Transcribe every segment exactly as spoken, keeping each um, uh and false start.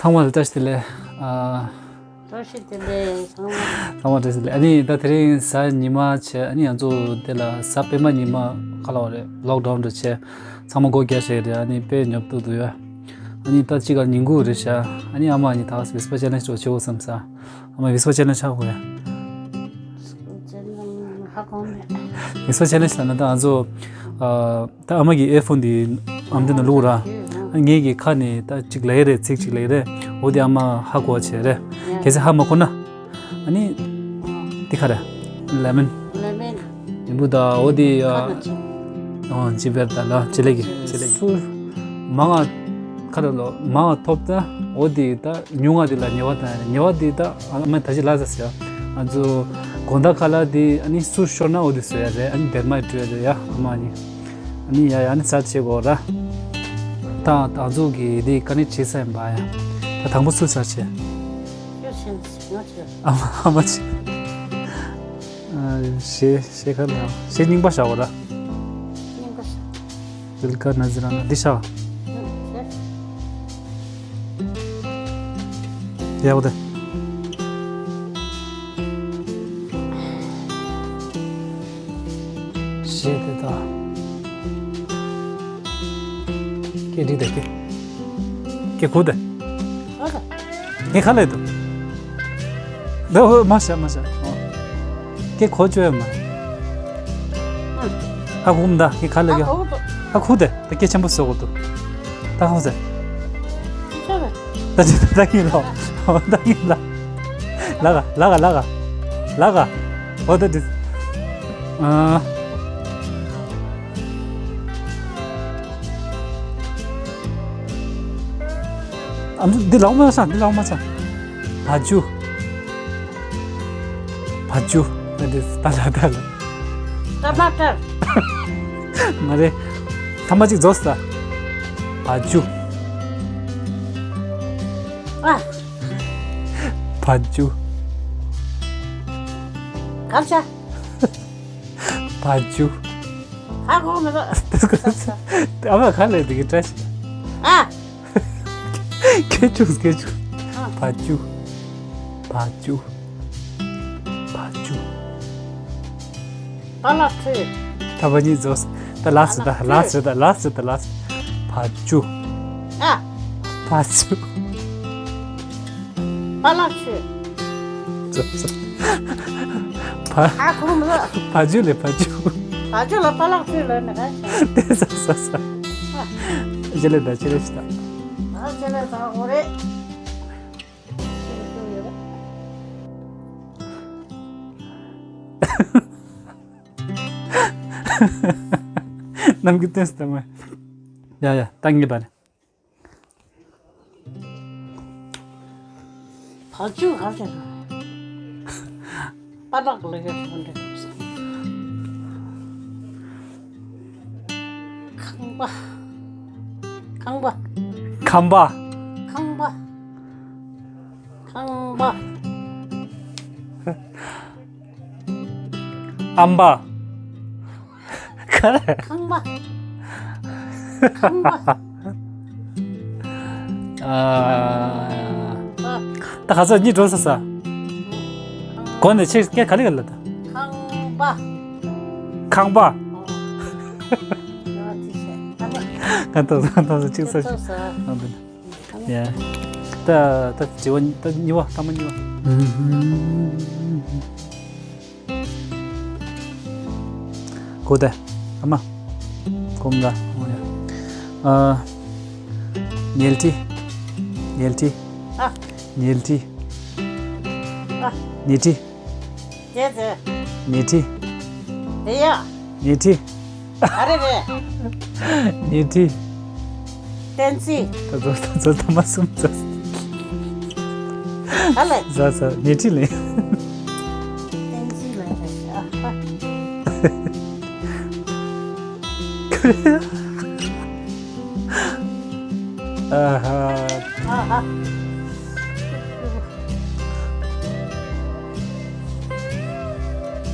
ཚང་མ་ལ་བཀྲ་ཤིས་བདེ་ལེགས། ཨ། བཀྲ་ཤིས་བདེ་ལེགས་ཚང་མ། ཚང་མ་བཀྲ་ཤིས་བདེ་ལེགས། ཨ་ནི་ད་དེ་རིང་གཟའ་ཉི་མ་བྱས། ཨ་ནི་ང་ཚོ་དེ་ལ་གཟའ་སྤེན་པ་ཉི་མ་ག་ལ་བ་རེད། ལོག་ཌའོན་འདྲ་བྱས། ཚང་མ་སྒོ་རྒྱག་བཞག་རེད། ཨ་ནི་དཔེ་ཉོབ་ཏོ་འདུག་ཡ། ཨ་ནི་ད་ཅི་ག་ཉིན་གུང་རེད་ཤག་ཨ་ནི་ཨ་མ་ཨ་ནི་ད་ག་ས་ཝི་སི་པ་ཅེ་ལེན་ཇི་འདྲ་བྱེད་དགོས་བསམ་ས། ཨ་མ་ཝི་སི་པ་ཅེ་ལེན་ཇི་ཧ་གོ་ཡ། ཧ་གོ་མེད། ཝི་སི་པ་ཅེ་ལེན་ཇི་ལབ་ན་ད་ང་ཚོ། ཨ། ད་ཨ་མ་གི་ཨེ་ཕོན་འདི་ཨམ་དེ་ན་བླུགས་ར། ཨ་ངེད་ཀྱི་ཁ་ནས་ད་ཅིག་ལབ་ཡ་རེད། ཚིག་ཅིག་ལབ་ཡ་རེད། འོ་དེ་ཨ་མ་ཧ་གོ་བ་བྱས་རེད། གལ་སྲིད་ཧ་མ་གོ་ན། ཨ་ནི། འདི་ག་རེད། ལེ་མོན། ལེ་མོན། ལེམ་བུ་ད་འོ་དེ་ཡ། ཁ་ན་ཅིག་ཨོ་ཅི་བེར་ད་ལ་ཅི་ལེ་གི་ཅི་ལེ་གི་སུ། མང་ང་། ཁ་ར་ལོ་མང་ང་ཐོབ་ད། འོ་དེ་ད་ཉུང་ང་དེ་ལ་ཉེ་བ་ད་ཉེ་བ་དེ་ད་ཨ་མ་ད་ཅི་ལ་ཟ་ཟེར། ང་ཚོ་དགོང་དག་ཁ་ལ་དེ་ཨ་ནི་སུ་ཤོར་ན་འོ་དེ་བཟོ་ཡ་རེད། ཨ་ནི་སྦེར་མ་བྲུ་ཡ་རེད་ཡ་ཨ་མ་ཨ་ནི། ཨ་ནི་ཡ་ཡ་ཨ་ནི་ཚར་བྱེད་དགོས་ར། ད་ད་ཚོ་གི་དེ་ཀ་ནི་བྱེད་ས་ཡིན་པ་ཡ། ད་དང་པོ་སུ་ཚར་བྱེད། ཁྱོད་བྱེད་ང་བྱེད། ཨ་མ་ཨ་མ་བྱེད། ཨ་ཞེ་ཞེ་ཁ་ལ་ཞེ་རྙིང་པ་བཞག་གོ་ར། རྙིང་པ་བཞག་དིལ་ཀ་ན་ཛི་ར་ན་འདི་བཞག་ཡག་པོ་དེ། ཞེ་དེ་ད། སྐད་འདི་དེ་སྐད། སྐད་གོ་དེ། ངས་ག་ལེ་དུ། ད་འོ་མ་བྱ་མ་བྱ། ཨོ། ཁྱེད་གོ་བཅོས་ཡ་མ། ཧ་གོ་མ་ད་ཁྱེད་ག་ལེ་གི། ཧ་གོ་དེ་ད་སྐད་ཆེན་པོ་བཟོ་གོ་དུ། ད་ཧ་གོ་ཟེ། ད་ཅི་ད་གིན་ལོ། ད་གིན་ལ། ལ་ག་ལ་ག་ལ་ག་ལ་ག་འོ་ད་དི། ཨ། ཨ་འདི་ལའོ་མ་ས་འདི་ལའོ་མ་ས། བ་ཅུ། བ་ཅུ། ཨ་འདི་ད་ལ་ད་ལ། ཏ་མ་ཏར། མ་རེད། ཐ་མ་གཅིག་རྫོགས་ས། བ་ཅུ། ཨ། བ་ཅུ། གར་ཆ། བ་ཅུ། ཧ་གོ་མི་འདུག་ཨ་མ་ག་ལེ་འདི་གི་བཀྲ་ཤིས། ཨ། སྐད་ཅུ་སྐད་ཅུ། ཨ། བ་ཅུ། བ་ཅུ། བ་ཅུ། པ་ལགས་ཁྲུས། ད་བ་གཉིས་རྫོགས། ད་ལགས་སོ་ད་ལགས་སོ་ད་ལགས་སོ་ད་ལགས་སོ། བ་ཅུ། ཨ། བ་ཅུ། པ་ལགས་ཁྲུས། རྫོགས་སོ། བ། ཨ་ཁུ་མི་ལ། བ་ཅུ་ལས་བ་ཅུ། བ་ཅུ་ལ་པ་ལགས་ཁྲུས་ལ་ནི་ག་ཤ། དེ་ས་ས་ས། ཨ། ཅི་ལས་ད་ཅི་ལས་ཤི་ད། ཨ་ཅི་ལས་ད་འོ་རེད། ནམ་གྱི་སྟོན་སྟེ་མ། ཡ་ཡ་ད་ངེས་པ་རེད། བ་ཅུ་ག་ཟེར། པ་ལགས་ལ་ཡོད་ཐོན་འདྲ་འདུག་ཁང་པ། ཁང་པ། ཁང་པ། ཁང་པ། ཁང་པ། ཨམ་པ། ག་རེ། ཁང་པ། ཁང་པ། ཨ། ད་ཁ་ཚ་གཉིས་འགྲོ་ས་ས། གོ་ནས་ཆེ་སྐད་ག་ལེ་ག་ལ་ད། ཁང་པ། ཁང་པ། ཨོ། ང་ཏོག་ཙམ་ཏོག་ཙམ་ཅིག་ས་ཅིག་ཡ། ད་ད་དྲི་བ་ད་གཉིས་པ་ཐ་མ་གཉིས་པ། གོ་དེ། ཨ་མ། གོམ་ད། ཨོ་ཡ། ཨ། ཉལ་ཁྲི། ཉལ་ཁྲི། ཨ། ཉལ་ཁྲི། ཨ། ཉལ་ཁྲི། དེ་དེ། ཉལ་ཁྲི། དེ་ཡ། ཉལ་ཁྲི། ཨ་རེ་རེ། ཉལ་ཁྲི། བསྟན་འཛིན། ད་ཚོ་ད་ཚོ་ཐ་མ་གསུམ་ཚོ། ཨ་ལེ། ཟ་ཟ་ཉལ་ཁྲི་ལེ། བསྟན་འཛིན་ལ་ཨ་ཧ། ཨ་ཧ། ཨ་ཧ།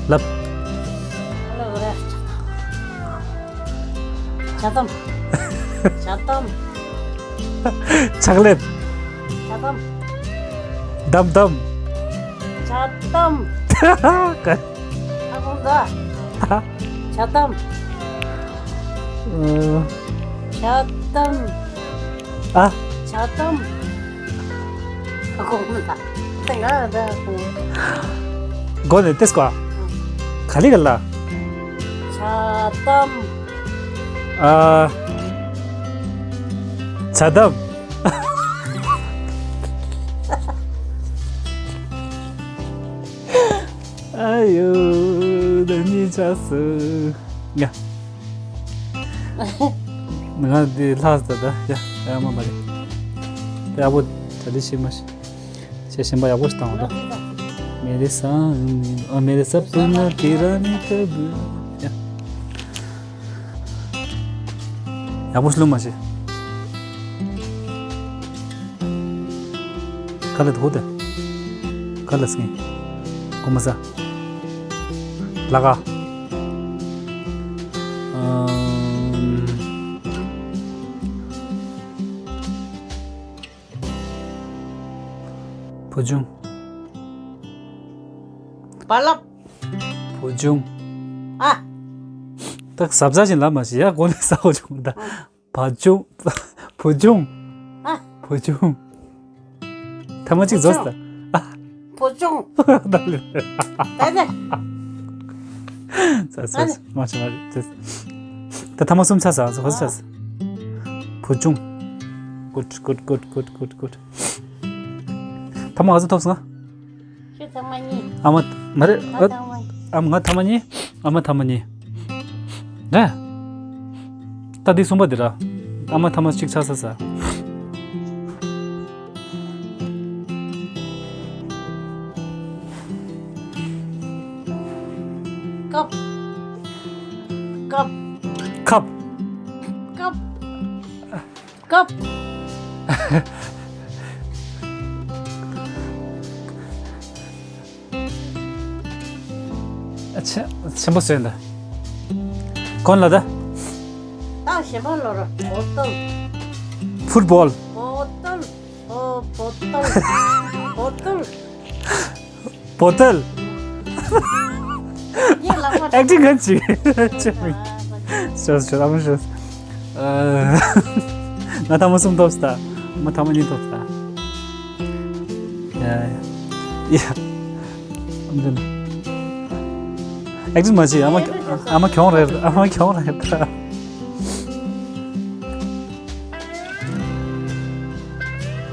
ལབ། ཇ་དམ། ཇ་དམ། ཆག་ལེབ། ཇ་ དམ། དམ་དམ། ཇ་དམ། ཀ་ཨ་ཁོང་ད། ཇ་དམ། ཨ། ཇ་དམ། ཨ། ཇ་དམ། ཨ་ཁོང་ད། ད་ང་ད་ཁོང་། མགོ་ནས་ཏེ་སྐོ། ག་ལི་ག་ལ། ཇ་དམ། ཨ། ཇ་དམ། ཨ་ཡོ། ད་གཉིད་ཆགས་སོང་། ཡ། ང་འདི་ལྷག་ས་ད། ཡ། ཡ་མ་མ་རེད། ཡག་པོ་གྲ་སྒྲིག་བྱེད་མ་བྱེད། བྱས་གཞན་པ་ཡག་པོ་ཞིག་བཏང་བ་ད། མེ་རི་ས་ཨ་མེ་རི་ས་པུ་ན་ཏི་ར་ནི་ཏ་བུ། ཡ། ཡག་པོ་ཞིག་ལུ་མ་བྱེད། ཁ་ལ་དུ་ཧུ་ཏེ། ཁ་ལ་སིང་། གོ་མ་ས། ལ་ཀ་ཨམ། བུ་ཆུང་། བ་ལབ། བུ་ཆུང་། ཨ། ད་ཟབ་ཟ་བཞིན་ལབ་མ་ཤེས་ཡ། གོ་ནས་ཟ་བ་བྱུང་ད། ཨ། བ་ཆུང་། བུ་ཆུང་། ཨ། བུ་ཆུང་། ཐ་མ་གཅིག་བུ་རྫོགས་ཆུང་། ད། ཨ། བུ་ཆུང་། ད་ལེ། ད་ལེ། ས་ས་ས་མ་ཤེས་མ་ཤེས། ད་ཐ་མ་གསུམ་ཆགས་ས་ས་ས་ས། བུ་ཆུང་། གུད་གུད། ཐ་མ་ག་ཚོད་ཐོབ་སོང་ང་། ཁྱོད་ཐ་མ་གཉིས། ཨ་མ་མ་རེད། ང་ཨ་ཐ་མ་ཨ་མ་ང་ཐ་མ་གཉིས། ཨ་མ་ཐ་མ་གཉིས། རེད། ད་འདི་གསུམ་པ་འདི་ར། ཨ་མ་ཐ་མ་གཅིག་ཆགས་ས་ས། ཀབ། ཀབ། ཁབ། ཀབ། ཀབ། ཨ་ཆེ། ཆེན་པོ་བཟོས་འདི། གོན་ལ་ད། ད་གཞན་པ་ལོ་ར། བོ་ཏོལ། ཕུཊ་བོལ། བོ་ཏོལ། བོ་བོ་ཏོལ། བོ་ཏོལ། བོ་ཏོལ། ངས་ལག་པ་ཨེག་ཊིང་ག་ཅིག་ཤོས་ཤོས། ཨ་མ་ཤོས། ཨ། ང་ཐ་མ་གསུམ་ཐོབ་སྟ། ང་ཐ་མ་གཉིས་ཐོབ་སྟ། ཡ་ཡ། ཡ། ཨ་མ་ཅན། ཨེག་ཊིང་མ་བྱེད། ཨ་མ། ཨ་མ་གྱོང་རེད། ཨ་མ་གྱོང་རེད་ད།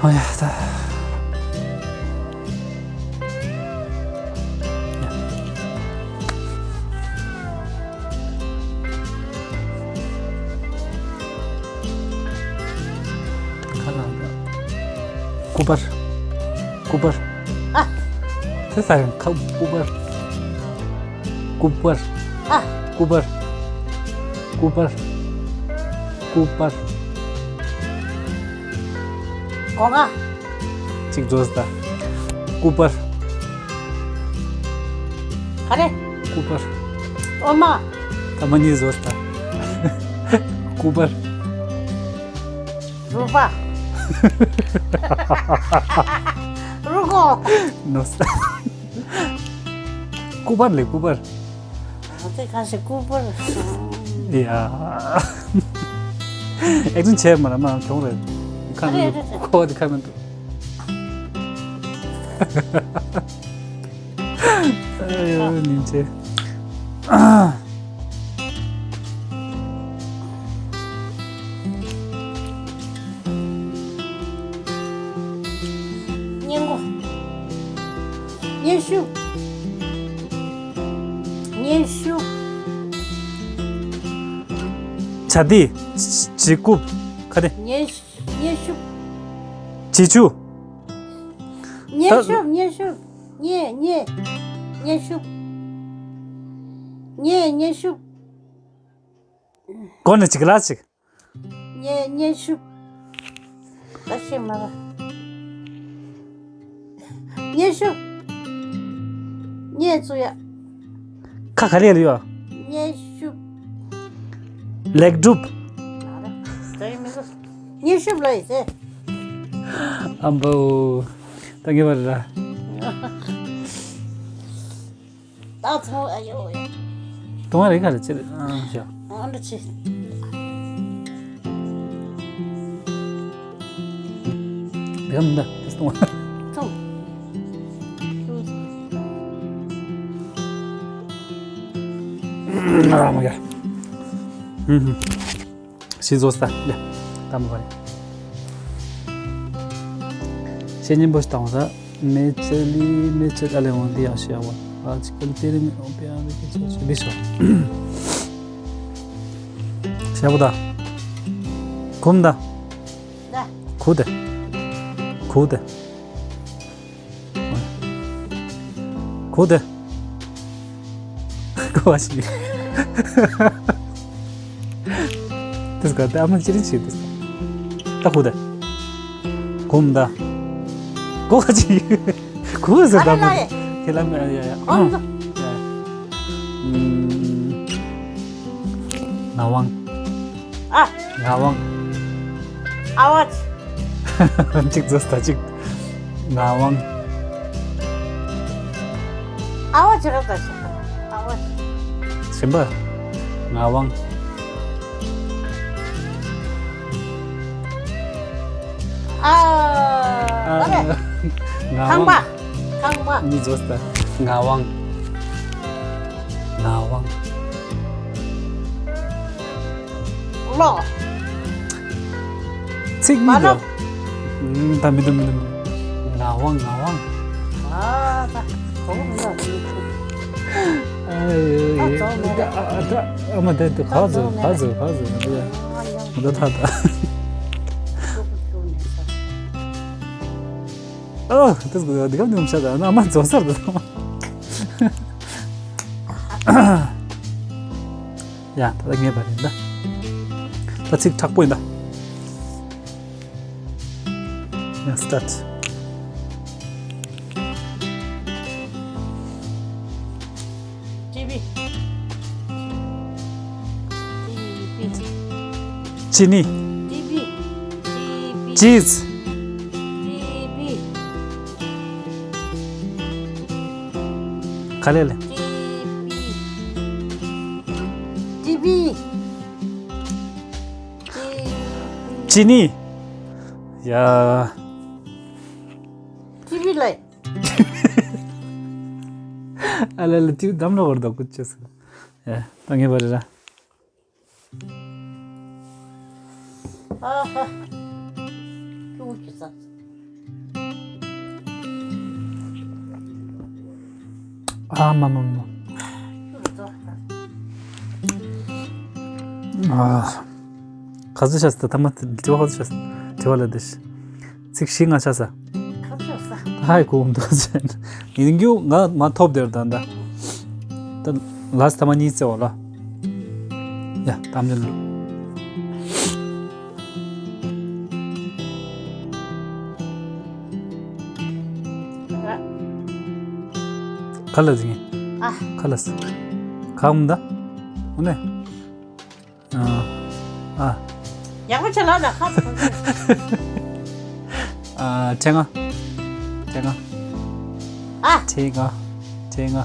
ཨོ་ཡ་ད། ཁ་ལ་ད། སྐུ་པར། སྐུ་པར། ཨ། དེ་ས་ཡང་ཁ་སྐུ་པར། སྐུ་པར། ཨ། སྐུ་པར། སྐུ་པར། སྐུ་པར། སྒོ་ང་། གཅིག་རྫོགས་ད། སྐུ་པར། ག་རེ། སྐུ་པར། ཨོ་མ། ཐ་མ་གཉིས་རྫོགས་ད། སྐུ་པར། རུ་པ། རུ་གོ། ནོ་ས། སྐུ་པར་ལས་སྐུ་པར། ང་ཚོས་ཁ་ཤས་སྐུ་པར། ཡ། ཨེག་ཤན་བྱས་མ་ར་མ་གྱོང་རེད། ཁ་མི་འདུག་ཁོ་བ་དེ་ཁ་མི་འདུག་ཨ་ཡོ་ཉིན་བྱེད། སྙན་གོ། སྙན་ཞུ། སྙན་ཞུ། བྱ་དེ། བྱེད་རྐུབ། ཁ་དེ། སྙན་སྙན་ཞུ། བྱེད་ཆུ། སྙན་ཞུ། སྙན་ཞུ། སྙན་སྙན། སྙན་ཞུ། སྙན་སྙན་ཞུ། གོ་ནས་ཅིག་ལ་ཅིག་སྙན་སྙན་ཞུ། ད་ཤེས་མ་ར། སྙན་ཞུ། སྙན་བཙུགས་ཡ། ཁ་ག་ལེ་ལ་ཡོད། སྙན་ཞུ། ལེགས་གྲུབ། ད་ཡིན་མི་འདུག་སྙན་ཞུ་ལ་ཡིན་ཟེ། ཨམ་བོ། ད་ངེས་པར་ར། ད་ཚོ་ཨ་ཡོ། དུང་བ་རེ་ག་རེ་ཅི་རེད། ཨ་ཤ། ཨ་འདྲ་ཆེ། དེ་ག་མི་འདའ་དེ་སྟོང་བ། ཚོ། ཨ་མ་ག་ཧུམ་ཧུམ། ཤི་བཟོ་ས་ཡ། ད་མ་བ་རེད། ཤེས་ཉན་པོ་ཞིག་བཏང་བ་ད། མེ་ཆ་ལི་མེ་ཆ་ཨ་ལེ་འོང་འདི་ཡང་ཤེས་བ། ཨ་ཅི་ཀལ་དེ་རི་མེ་འོང་པེ་ཨ་མེ་ཀི་ཆ་ཆ་འདི་ཤོ། ཤེས་བ་ད། ཁུམ་ད། ད། ཁུ་དེ། ཁུ་དེ། ཁུ་དེ། ཁུ་བ་ཞིག་དེ་སྐད་དེ་ཨ་མ་ཅི་རིགས་ཤིག་དེ་སྐད། ད་ཁུ་དེ། ཁུམ་ད། ཁུ་བ་ཅི། ཁུ་བ་ཟེར་ད་ཨ་མ་རེ་ལ་ཡེ། ཁེ་ལ་མེ་ཡ་ཡ། ཁོང་ཚོ། ཨུམ། ངག་དབང་། ཨ། ངག་དབང་། ཨ་བ། གཅིག་བཟོས་ད་གཅིག་ངག་དབང་། ཨ་བ་ཅི་ར་ད་ཤི། ཨ་བ། གཞན་པ། ངག་དབང་། ཨ། ཨ། ཨ་རེ། ངག་དབང་། ཁང་པ། ཁང་པ། གཉིས་བཟོས་ད། ངག་དབང་། ངག་དབང་། ལོ། ཚིག་མ་གཉིས་ལོ། འདུག་ཨུམ། ད་མི་འདུག་མི་འདུག་མི་འདུག་ངག་དབང་། ངག་དབང་། ཨ་ད། གོ་མི་འདུག་ཨ་ཡོ་ཡོ། ད་ཨ་ད་ཨ་མ་ད་ད་ག་ཚོད་ག་ཚོད་ག་ཚོད་ད་ད་ད། ཨ་ད་འདི་ག་འདི་ག་ནུམ་ཤ་ད་ན་མ་ཚོ་སར་ད། ཡ། ད་ལྟ་ངེས་པ་རེད་ད། ད་ཚིག་དྲག་པོ་ཡིན་ད། ཡ། སི་ཊར་ཊི། ཊི་བི། ཊི་བི། ཅི་ནི། ཊི་བི། ཊི་བི། ཅིས། ཊི་བི། ག་ལེ་ལེ། ཊི་བི། ཊི་བི། ཅི་ནི། ཡ། ཊི་བི་ལེ། ཨ་ལ་ལ་ཊི་བི་དམ་ལ་བར་དོ་ཀུ་ཅེ་སི། ཡ། ད་ངེས་པ་རེད་ར། ཨ་ཧ། ཀུ་ཅེ་ས། ཨ་མ་མ་མ། ཨ། ག་ཚོད་ཆགས་སོང་། ད་ཐ་མ་དྲི་བ་ག་ཚོད་ཆགས་སོང་། དྲི་བ་ལ་འདི་ཤི། ཚིག་བཞི་ལྔ་ཆགས་སོང་། ག་ཚོད་ཆགས་སོང་། ད་ཧའི་གོ་འདུག་ཟེར། ཡིན་རྒྱུ་ང་མ་ཐོབ་དེར་ད་ད། ད་ལ་སི་ཐ་མ་གཉིས་བརྩེ་བ་ལ། ཡ། གཏམ་འདི་ལ། ག་ལ་ཟིན། ཨ། ག་ལ་ཟིན། ག་འོང་ད། འོ་ནས། ཨ། ཨ། ཡག་པོ་བྱས་ལབ་ན་ཁ་ཚ་ཁ་ཚ། ཨ། ཕྲེང་ང་། ཕྲེང་ང་། ཨ། ཕྲེང་ང་། ཕྲེང་ང་།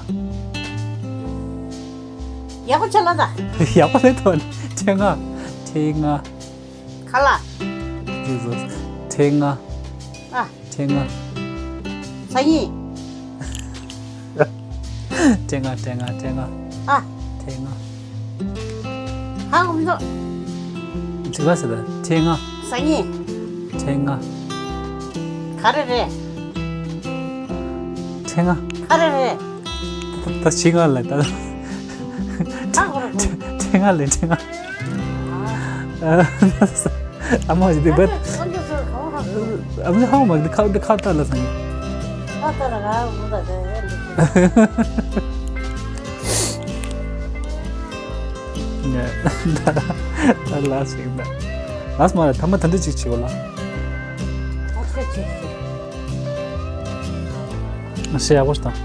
ཡག་པོ་བྱས་ལབ་ན། ཡག་པོ་ལབ་ཐུབ་ནི། ཕྲེང་ང་། ཕྲེང་ང་། ག་ལ། ཅིག་བཟོ། ཕྲེང་ང་། ཨ། ཕྲེང་ང་། སང་ཉིན། ཕྲེང་ང་། ཕྲེང་ང་། ཕྲེང་ང་། ཨ། ཕྲེང་ང་། ཧ་གོ་མི་འདུག་ཅིག་ལ་ཟེར་ད། ཕྲེང་ང་། སང་ཉིན། ཕྲེང་ང་། ག་རེ་རེད། ཕྲེང་ང་། ག་རེ་རེད། ད་ད་ཤི་ང་ལ་ད། ཧ་གོ་ར་གོ། ཕྲེང་ང་ལ་ཕྲེང་ང་། ཨ། ཨ་མ་ཞིག་དེ་བེད། ཨ་མ་ཧ་མ་འདི་ཁ་འདི་ཁ་ཏ་ལ་སང་ཉིན། ཁ་ཏ་ལ་ང་མོ་ད་དེ་འདི། ད་ད་ལ་ཞིག་ད། ལ་སི་མ་ར་ཐ་མ་ད་འདི་ཅིག་བྱེད་གོ་ལ། ཨ་ཁ་ཅིག་ཅིག་ཤེས་ཡག་པོ་ཞིག་དང་།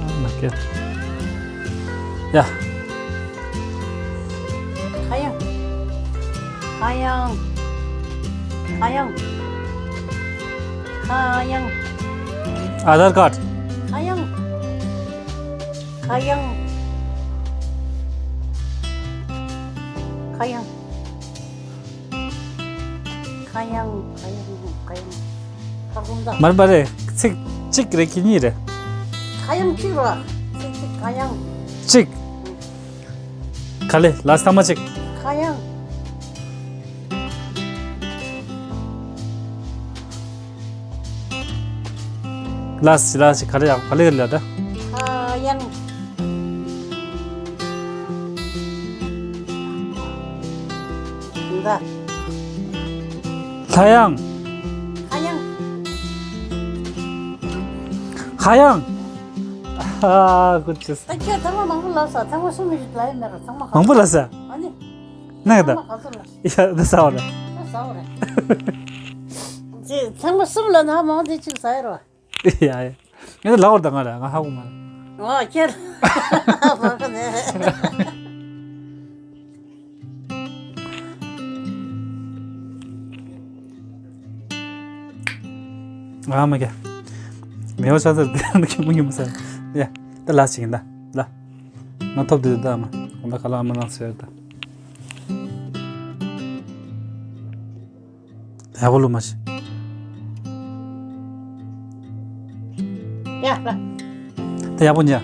ཨ་མ་ཀེ། ཡ། ཁ་ཡ། ཁ་གཡང་། ཁ་གཡང་། ཁ་གཡང་། ཨ་དྷར་ཀཱརྚ། ཁ་གཡང་། ཁ་གཡང་། ཁ་གཡང་། ཁ་གཡང་། ཁ་གཡང་། ཁ་གཡང་། ཁ་སྐོམ་ད། མར་པ་རེད། ཚིག་གཅིག་རེད། གི་གཉིས་རེད། ཁ་གཡང་གཅིག་རེད། ཚིག་གཅིག་ཁ་གཡང་། གཅིག་ག་ལེ། ལ་སྟག་མ་གཅིག་ཁ་གཡང་། ལ་སི་ལ་སི་ག་ལེ་ཡག་ག་ལེ་ལ་ད། ཁ་གཡང་། ད། ཁ་གཡང་། ཁ་གཡང་། ཁ་གཡང་། ཨ་ཀུ་ཅིས། ད་ཁྱེད་ཚང་མ་མང་པོ་ལབ་ས། ཚང་མ་གསུམ་ཞིག་ལབ་ཡ་མེད་ར། ཚང་མ་མང་པོ་ལབ་ས། ཨ་ནི། ནག་ད། ཚང་མ་ག་ཚོད་ལབ། ཡ་ད་ཟ་བ་རེད། ད་ཟ་བ་རེད། ཚེ་ཚང་མ་གསུམ་ལ་ན་མང་དེ་གཅིག་ཟ་ཡ་རོ། ཡ་ཡ། ངས་ལབ་པར་ད་ང་ར་ང་ཧ་གོ་མ་རེད། ཨོ་ཁྱེད་ལ་བར་ག་ནས། ང་མ་རྒྱ། མེ་བོ་ཆ་ཚར་དེ་ནི་ཁྱི་མོ་ཉི་མོ་ཟེར། ཡ། ད་ལ་ཞིག་ཡིན་ད། ལ། ང་ཐོབ་དུས་ད་མ། གོང་ད་ག་ལ་མ་ནང་ཟེར་ད། ཡག་པོ་ལོ་མ་ཤི། ཡ་ལ། ད་ཡག་པོ་ཉལ།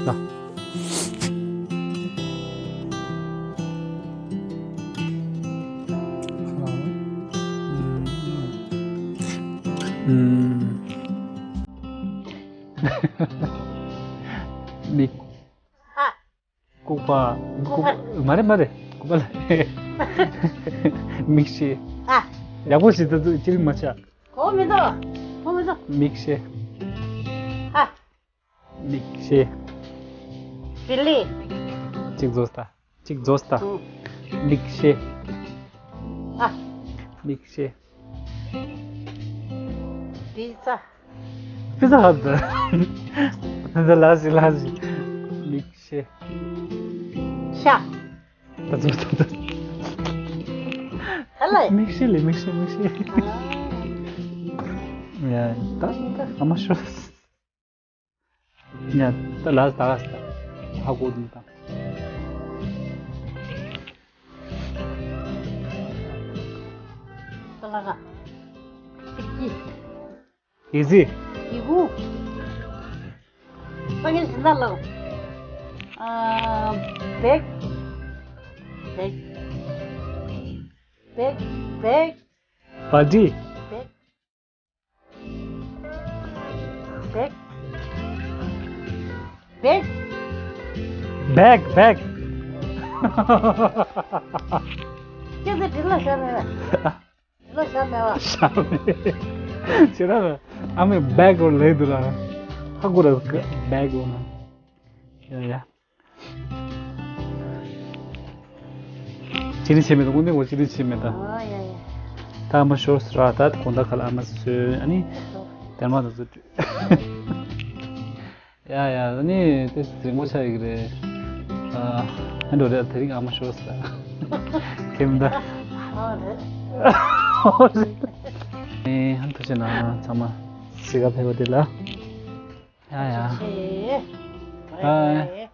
ལ། ཨུམ། མིག་ཨ། ལྐུགས་པ། ལྐུགས་པ། ལྐུགས་པ། མ་རེད་མ་རེད། ལྐུགས་པ་ལ། མིག་ཤེལ། ཨ། ཡག་པོ་ཞིག་ད་དུ་ཅི་རིགས་མ་ཆགས། གོ་མི་འདུག་གོ་མི་འདུག་མིག་ཤེལ། ཨ། མིག་ཤེལ། བི་ལི། གཅིག་རྫོགས་ད། གཅིག་རྫོགས་ད། ཨུ། མིག་ཤེལ། ཨ། མིག་ཤེལ། པི་ཙ། པི་ཙ་ཧ་ད། ད་ལ་སི་ལ་སི། མིག་ཤེལ། ཤ། ད་ཚོ་ད་ད། ཧ་ལས། མིག་ཤེལ་ལས་མིག་ཤེལ་མིག་ཤེལ། ཡ་ད་ད་ཨ་མ་ཤོ། ཡ་ད་ལ་ད་ལ་ད་ཧ་གོ་དུ་ད། ད་ལ་ག། ཏིག་ཏིག Easy. ཡི་གུ། སང་ཉིན་ཟིན་ན་ལགས། ཨ། bag. Bag. Bag. Bag. Buddy. Bag. Bag. Bag. Bag, bag. ཁྱེད་ཚོ་དྲིན་ལ་ཤར་མེད་པས། ལོ་ཤ་མེད་པ། ཤ་མེད། ཁྱེད་རང་ལ་ཨ་མས་བེག་འོ་ལབ་འདུག་ལ། ཧ་གོ་ར་བེག་འོ་ན། ཡ་ཡ། ཅི་ནི་བྱེད་མེད་དོ་དངོས་གནས་ངོ་ཅི་ནི་བྱེད་མེད་ད། ཨོ་ཡ་ཡ། ད་ཨ་མ་ཤོར་སི་ར་ད་དགོང་དག་ག་ལ་ཨ་མ་སོས་ཨ་ནི། དེར་མ་ད་ཚོ། ཡ་ཡ་ཨ་ནི་དེ་རིང་པོ་ཆགས་ཡོད་ཀྱི་རེད། ཨ་ཧན་འགྲོ་རེད། དེ་རིང་ཨ་མ་ཤོར་སི་ར། ཁེམ་ད། ཨོ་རེད། ཨོ་རེད། ཨེ་ཧན་ཐུགས་རྗེ་གནང་། ཚང་མ་གཟིགས་ག་ཕེབས་པ་དེ་ལ། ཡ་ཡ། ཨ།